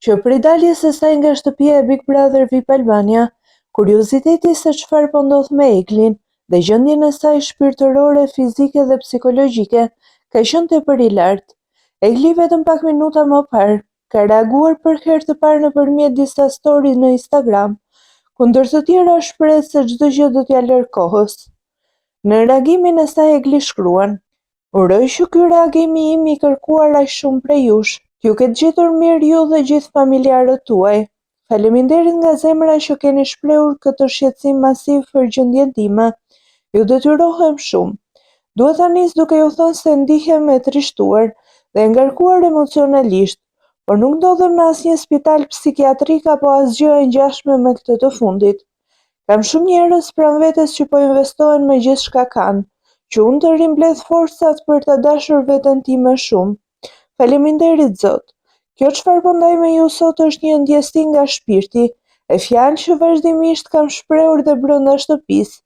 Që prej daljes së saj nga shtëpia e Big Brother VIP Albania, kurioziteti se çfarë po ndodh me Eglin dhe gjendjen e saj shpirtërore, fizike dhe psikologjike ka qenë tepër i lartë. Egli vetëm pak minuta më parë ka reaguar për herë të parë nëpërmjet disa story në Instagram, ku ndër të tjera shprehet se çdo gjë do t'ia lërë kohës. Në reagimin e saj Egli shkruan: Uroj që ky reagim i imi i kërkuar aq shumë prej jush, t'ju ketë gjetur mirë ju dhe gjithë familjarët tuaj. Faleminderit nga zemra që keni shprehur këtë shqetësim masiv për gjendjen time. Ju detyrohem shumë. Dua ta nis duke ju thënë se ndihem e trishtuar dhe e ngarkuar emocionalisht, por nuk ndodhem në asnjë spital psikiatrik apo asgjë e ngjashme me këtë të fundit. Kam shumë njerëz pranë vetes që po investohen me gjithçka kanë, që unë të rimbledh forcat për ta dashur veten time shumë. Faleminderit Zot. Kjo çfarë po ndaj me ju sot është një ndjesi nga shpirti, e fjalë që vazhdimisht kam shprehur dhe brenda shtëpisë,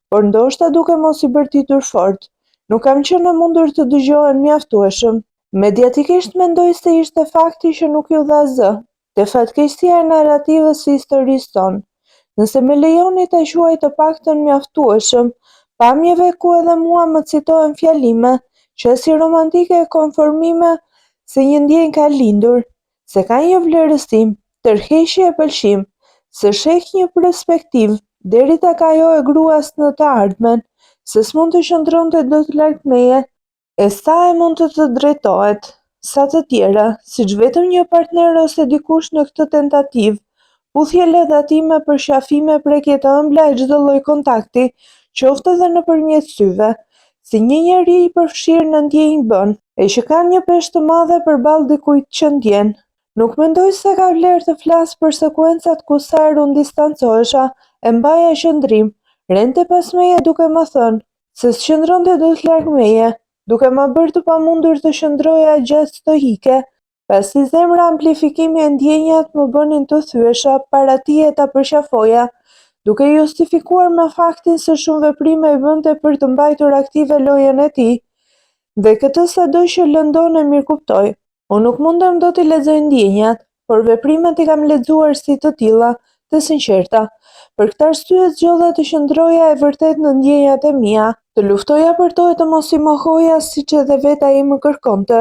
por ndoshta duke mos i bërtitur fort, nuk kam qenë e mundur të dëgjohen mjaftueshëm. Mediatikisht mendoj se ishte fakti që nuk iu dha zë, Te fatkeqësia e narrativës së historisë sonë, nëse më lejoni ta quaj të paktën mjaftueshëm, pamjeve ku edhe mua më citohen fjalime, qasje romantike e konfirmime se një ndjenjë ka lindur, se ka një vlerësim, tërheqje e pëlqim, se sheh një perspektivë, deri tek ajo e gruas në të ardhmen, se s'mund të qëndronte dot larg meje, E sa e mund të të drejtohet, sa të tjera, siç vetëm një partner ose dikush në këtë tentativë, puthje ledhatime, përqafime, prekje të ëmbla e çdo lloj kontakti, qoftë edhe nëpërmjet syve, si një njeri i përfshirë në ndjenjë bën, e që kanë një peshë të madhe përballë dikujt që ndjen. Nuk mendoj se ka vlerë të flas për sekuencat ku sa herë unë distancohesha e mbaja qëndrim, rendte pas meje duke më thënë, se s'qëndronte dot larg meje, duke ma bërë të pamundur të qëndroja gjatë stoike, pasi zemra amplifikimi e ndjenjat më bënin të thyesha para tij e ta përqafoja, duke e justifikuar me faktin se shumë veprime i bënte për të mbajtur aktive lojën e tij, dhe këtë sado që lëndon e mirëkuptoj. Unë nuk mundem dot t'i lexoj ndjenjat, por veprimet i kam lexuar si të tilla, të sinqerta. Për këtë arsye zgjodha të qëndroja e vërtetë në ndjenjat e mia, të luftoja për to e të mos i mohoja siç edhe vetë ai më kërkonte.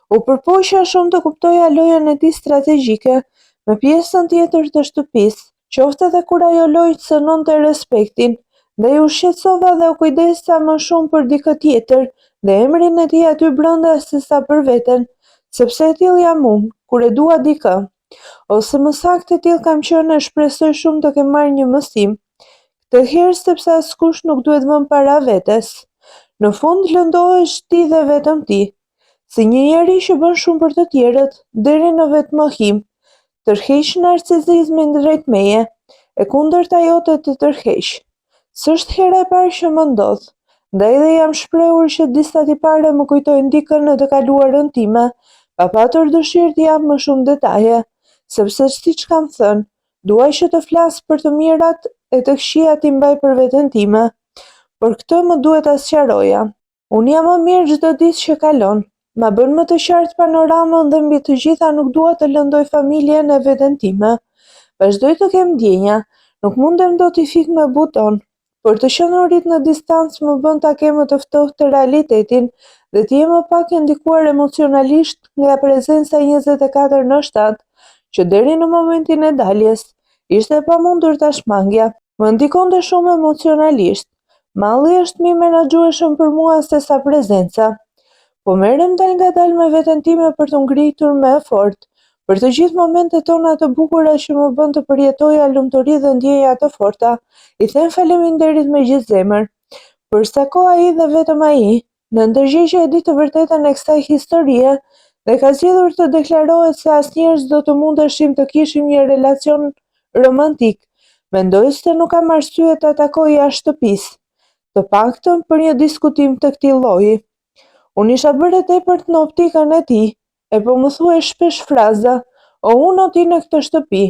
U përpoqa shumë të kuptoja lojën e tij strategjike me pjesën tjetër të shtëpisë, qoftë edhe kur ajo lojë cënonte respektin, ndaj u shqetësova dhe u kujdesa më shumë për dikë tjetër dhe emrin e tij aty brenda sesa për veten, sepse e tillë jam unë, kur e dua dikë. Ose më saktë e tillë kam qenë e shpresoj shumë të kem marrë një mësim. Këtë herë sepse askush nuk duhet vënë para vetes. Në fund lëndohesh ti dhe vetëm ti. Si një njeri që bën shumë për të tjerët, deri në vetëmohim, tërheq narcizizmin drejt meje, e kundërta jote të tërheq. S'është hera e parë që më ndodh, ndaj dhe jam shprehur që disa tipare më kujtojnë dikë në të kaluarën time, pa patur dëshirë të jap më shumë detaje, sepse siç kam thënë, dua që të flas për të mirat e të këqijat t'i mbaj për veten time. Por këtë më duhet ta sqaroja. Unë jam më mirë çdo ditë që kalon. Ma bën më të qartë panoramën dhe mbi të gjitha nuk dua të lëndoj familjen e veten time. Vazhdoj të kem ndjenja, nuk mundem dot t'i fik me buton, por të qenurit në distancë më bën ta kem më të ftohtë realitetin dhe të jem më pak e ndikuar emocionalisht nga prezenca 24 në 7, që deri në momentin e daljes, ishte e pamundur ta shmangja. Më ndikonte shumë emocionalisht. Malli është më i menaxhueshëm për mua sesa prezenca. Po merrem dalngadalë me veten time për t'u ngritur më e fortë, për të gjithë momentet tona të bukura që më bënë të përjetoja lumturi dhe ndjenja të forta, i them faleminderit me gjithë zemër. Për sa kohë ai dhe vetëm ai, në ndërgjegje e di të vërtetën e kësaj historie dhe ka zgjedhur të deklarohet se asnjëherë s'do të mundeshim të kishim një relacion romantik, mendoj se nuk kam arsye ta takoj jashtë shtëpisë, të paktën për një diskutim të këtij lloji. Unë isha bërë e tepërt në optikën e tij, e po më thuhej shpesh fraza, o unë o ti në këtë shtëpi.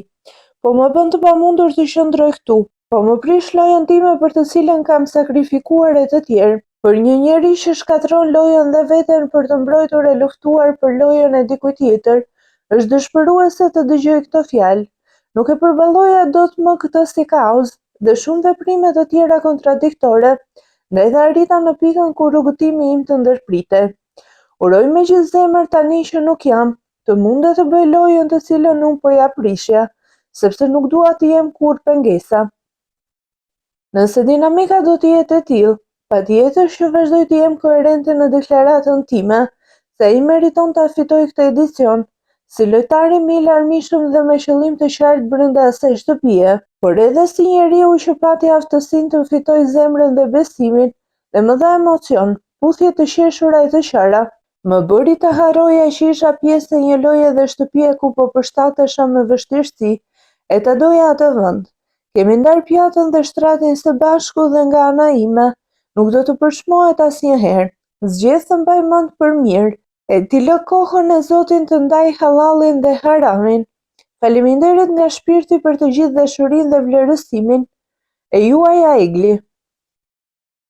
Po më bën të pamundur të qëndroj këtu, Po më prish lojën time për të cilën kam sakrifikuar e të tjerë. Për një njeri që shkatërron lojën dhe veten për të mbrojtur e luftuar për lojën e dikujt tjetër, Është dëshpëruese të dëgjoj këto fjalë. Nuk e përballoja dot më këtë si kauzë dhe shumë veprime të tjera kontradiktore, ndaj dhe arrita në pikën ku rrugëtimi im të ndërpritej. Uroj me gjithë zemër tani që nuk jam, të mundet të bëjë lojën të cilën unë po ia prishja, sepse nuk dua të jem kurrë pengesa. Nëse dinamika do të jetë e tillë, patjetër që vazhdoj të jem koherente në deklaratën time se ai meriton ta fitojë këtë edicion, si lojtari më i larmishëm dhe me qëllim të qartë brenda asaj shtëpie, por edhe si njeriu që pati aftësinë të fitojë zemrën dhe besimin dhe më dha emocion, puthje të qeshura e të qara. Më bëri të harroja që isha pjesë e një loje dhe shtëpie ku po përshtatesha me vështirësi e ta doja atë vend. Kemi ndarë pjatën dhe shtratin së bashku dhe nga ana ime, nuk do të përçmohet asnjëherë. Zgjedh të mbaj mend për mirë, e t'i lë kohën e Zotin të ndajë hallallin dhe haramin. Faleminderit nga shpirti për të gjithë dashurinë dhe vlerësimin. E juaja Egli.